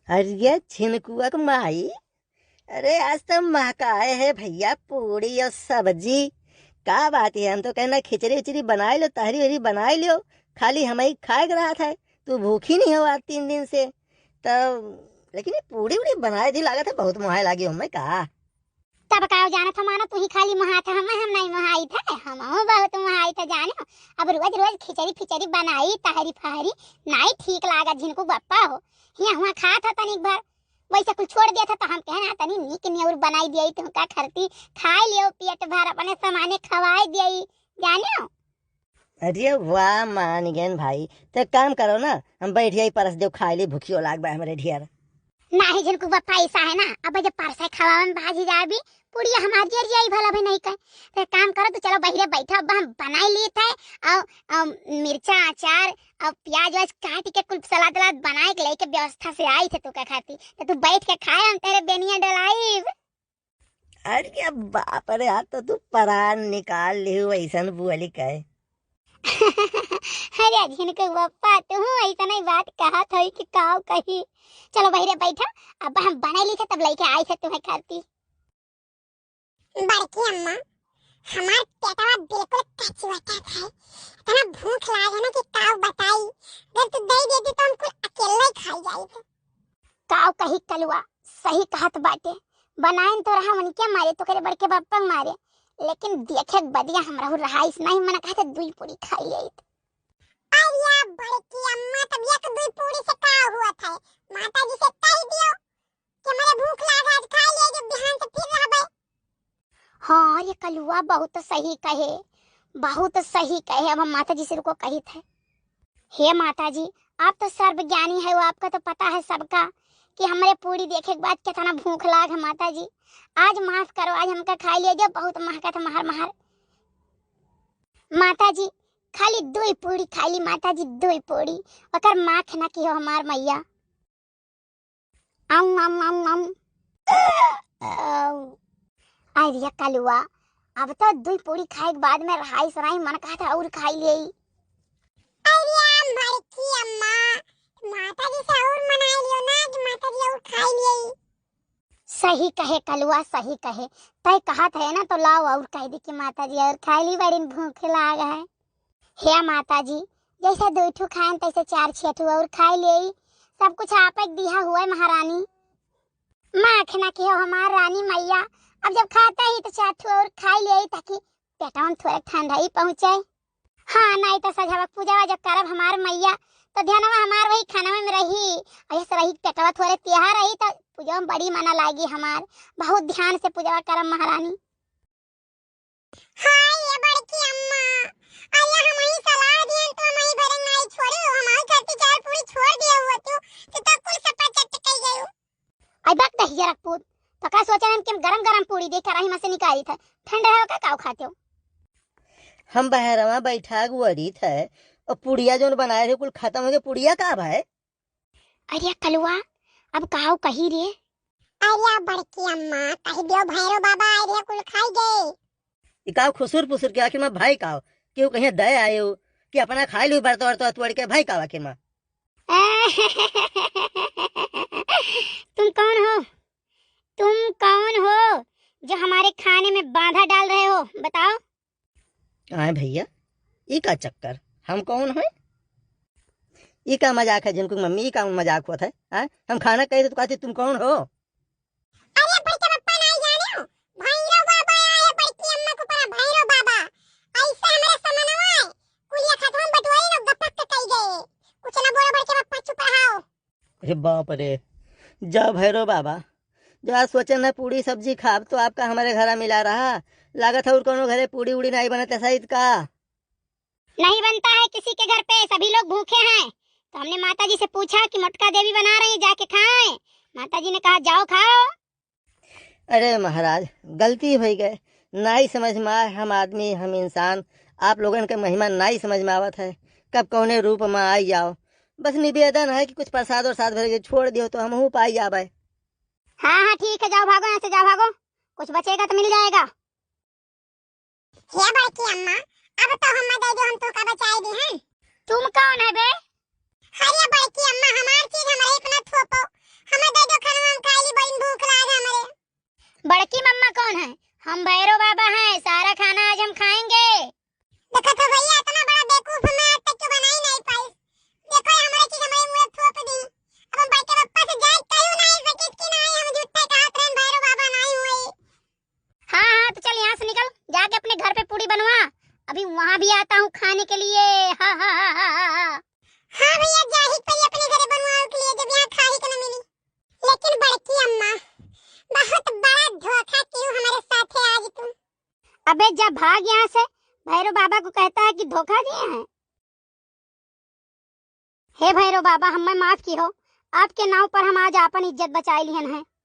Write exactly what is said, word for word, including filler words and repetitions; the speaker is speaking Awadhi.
अरे झिनकुआ के माई, अरे आज तो महकाए है भइया पूड़ी और सब्जी। का बात है, हम तो कहना खिचड़ी उचड़ी बनाइ ल्यो, तहरी उहरी बनाइ ल्यो, खाली हमही खाए के रहत है। तू भूखी नहीं हो आज तीन दिन से, तब लेकिन ये पूड़ी उड़ी बनाइ दी, लागत है बहुत मोहाए लागी हमें का। तब का जानत हो, मानो तू ही खाली मोहात है, हम, हम नहीं मोहाइत है, हमहू बहुत मोहाइत है जाने। अब रोज रोज खिचड़ी फिचड़ी बनाई, तहरी फहरी, नहीं ठीक लागत झिनकू बप्पा हो। हियाँ हुआँ खात हो तनिक भर, वैसे कुल छोड़ दिया था, तो हम कहे ना तनी नीक नियर बनाई दिया, तुमका खरती खाए लियो पेट भर, अपने सामाने खवाए दिया, जाने हो। अरे वाह, मान गेन भाई। तो एक काम करो ना, हम बैठ जाई, परस देव, खाए ली, भूखियो लाग बा हमरे ढेर। नाही झिनकू बप्पा, ऐसा है ना, अब जब परसे खवावे में बाजी जाबी, पुड़िया हमार जर जाई भला भी नहीं कहे। तो एक काम करो, तो चलो बहिरे बैठो, अब हम बनाई ली थे, और, और मिर्चा, अचार, और प्याज व्याज काट के कुल सलाद वलाद बनाए के लेके व्यवस्था से आई थे तू का खाती, तो तू बैठ के खाए, हम तेरे बेनिया डोलाइब। अरे बाप रे, आज तो तू परान निकाल लिहू, ऐसन बोली कहे। अरे झिनकू बप्पा, तू ऐसन ही बात कहत हई कि काव कही। चलो बहिरे बैठा, अब हम बनाई ली थे, तब लेके आई थे तुम्हें खाती। बड़की अम्मा, हमार पेटवा बिल्कुल कचुआता है, इतना भूख लाग है ना कि काव बताई। अगर तू दे देती तो हम कुल अकेले ही खाई जाई थे। काव कही कलुआ, सही कहत बाटे। बनाइन तो रहा उनके मारे, तोकरे बड़के बप्पा मारे, लेकिन देखे के बदिया हमरा हु रहाइस नहीं, मन कहते दुई पूरी खाई जाइत। अरे बड़की अम्मा, तब एक दुई पूरी से का हुआ था? माता जी से कह दियो कि हमरे भूख लाग है, आज खाई ले, जो बिहान से फिर रहबे। हाँ, ये कलुआ बहुत सही कहे, बहुत सही कहे। अब हम माता जी से रुको कही थे, हे माता जी, आप तो सर्वज्ञानी है, वो आपका तो पता है सबका कि हमरे पूरी देखे के बाद कितना भूख लाग है। माता जी, आज माफ करो, आज हमका खाई ले जो, बहुत महकत है महर महर। माता जी, खाली दुई पूरी खाई ली माता जी, दुई पूरी, ओकर माफ ना किहो हमार मैया। अम, अम, अम, अम। अम। अरे कलुआ, अब तो दुई पूरी खाए के बाद में रहाई सराई मन कहत है और खाई लेई। अरे बड़की अम्मा, माता जी से और मनाई लियो ना कि माता जी और खाई लेई। सही कहे कलुआ, सही कहे। तय कहत है ना तो लाओ और कह दी कि माता जी और खाई ली, बड़ी भूख लाग है। हे माता जी, जैसे दुई ठू खाएन तैसे चार छह ठू और खाई लेई। सब कुछ आपे के दिहा हुए महारानी। माफ ना किहो हमार रानी मैया, अब जब खाते ही तो चार ठू और खाई लेई ताकि पेटवा में थोड़े ठंडाई पहुँचे। हाँ, नहीं तो सझवा के पूजावा जब करब हमार मैया, तो ध्यानवा हमार वही खानवा में रही, और ऐसे रही पेटवा थोड़े तिहा रही, तो पूजावा में बड़ी मना लागी हमार। बहुत ध्यान से पूजावा करब महारानी। हाय ये बड़की अम्मा, अरे हम ही सलाह दियन तो हम ही भरे नाई छोड़े, हम ही खाती चार पूरी छोड़ दिए हुए तू, तो तब कुल सपा चट कई गयो। आई बक दहिया रखपूत, तो का सोचा हम कि हम गरम गरम पूरी देख रही में से निकाली थे, ठंड है का काव खाते हो? हम बहरवा बैठा गुअरी थे, और पुड़िया जोन बनाए रहे कुल खत्म हो गए, पुड़िया का भाई? अरे कलुआ, अब काव कही रे? अरे बड़की अम्मा, कह दियो भैरव बाबा आए रहे, कुल खाई गए। ई काव खुसुर पुसुर के, आखिर में भाई काव? केहू कहिया दे आयो कि अपना खाए लू बरतो बरतो तोड़ के, भाई काव आखिर में? तुम कौन हो? तुम कौन हो जो हमारे खाने में बाधा डाल रहे हो? बताओ। आए भैया, ई का चक्कर? हम कौन है? ई का मजाक है झिनकू मम्मी, ई का मजाक होत है? आए, हम खाना कहे तो कहती तुम कौन हो? अरे बड़के पप्पा नहीं जाने हो? भैरव बाबा आए बड़की अम्मा के ऊपर, भैरव बाबा। ऐसे हमारे समनवा है, कुलिया खतवा में बटवाई ना गपक के कही गए। कुछ ना बोलो बड़के पप्पा, चुप रहो। अरे बाप रे, जा भैरव बाबा, जो आज सोचे न पूड़ी सब्जी खाब तो आपका हमारे घरा मिला रहा। लागत है और कोनो घरे पूड़ी उड़ी नहीं बनत है शायद का? नहीं बनता है किसी के घर पे, सभी लोग भूखे हैं। तो हमने माता जी से पूछा कि मोटका देवी बना रही हैं, जाके खाएं। माता जी ने कहा जाओ खाओ। अरे महाराज, गलती होइ गए, नाई समझ में आए, हम आदमी, हम इंसान, आप लोगन के महिमा नाई समझ में आवत है, कब कौने रूप में आई जाओ। बस निवेदन है कि कुछ प्रसाद वरसाद भर के छोड़ दियो तो हमहू पाई जाबे। हाँ हाँ ठीक है, जाओ भागो यहाँ से, जाओ भागो, कुछ बचेगा तो मिल जाएगा। हे बड़की अम्मा, अब तो हम दे दो, हम तो का बचाए दी हैं। तुम कौन है बे? अरे बड़की अम्मा, हमार चीज हमारे पे ना थोपो, हम वहाँ भी आता हूँ खाने के लिए। हा, हा, हा, हा, हा। हाँ भैया, जाही के पड़ी अपने घरे बनवावे के लिए, जब यहाँ खाही के न मिली। लेकिन बड़की अम्मा, बहुत बड़ा धोखा किहू हमारे साथे आज तू। अबे जा भाग यहाँ से, भैरव बाबा को कहता है कि धोखा दिए हैं। हे भैरव बाबा, हमें माफ किहो, आपके नाव पर हम आज आपन इज्जत बचाए लिहन है।